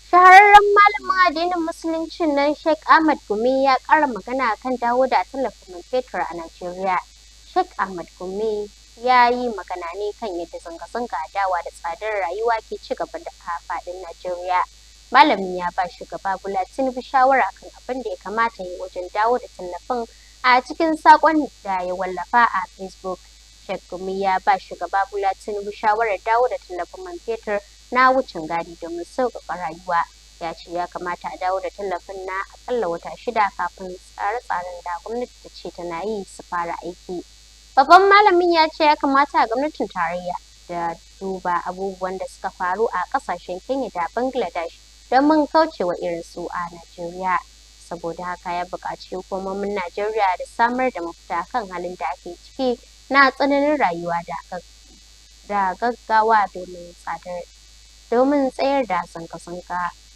Shahararren malamin addinin Musuluncin nan, Sheikh Ahmad Gumi, ya ƙara magana kan dawo da tallafin man fetur a Najeriya. Sheikh Ahmad Gumi ya yi magana ne kan yadda zanga-zanga adawa da tsadar rayuwa ke ci gaba da a faɗin Najeriya. Malamin ya ba Shugaba Bola Tinubu shawara kan abin da ya kamata ya yi wajen dawo da tallafin. A cikin saƙon da ya wallafa a Facebook, Sheikh Gumi ya ba Shugaba Bola Tinubu shawarar dawo da tallafin man fetur na wucin gadi domin sauƙaƙa rayuwa. Ya ce ya kamata a dawo da tallafin na aƙalla wata 6 kafin tsare-tsaren da gwamnati ta ce tana yi su fara aiki. Babban malamin ya ce ya kamata a gwamnatin tarayya da duba abubuwan da suka faru a ƙasashen Kenya da Bangladesh domin kaucewa irin su a Najeriya. Saboda haka ya buƙaci hukumomin Najeriya da samar da mafita kan halin da ake ciki na tsananin rayuwa da gaggawa domin tsayar da zanga-zanga.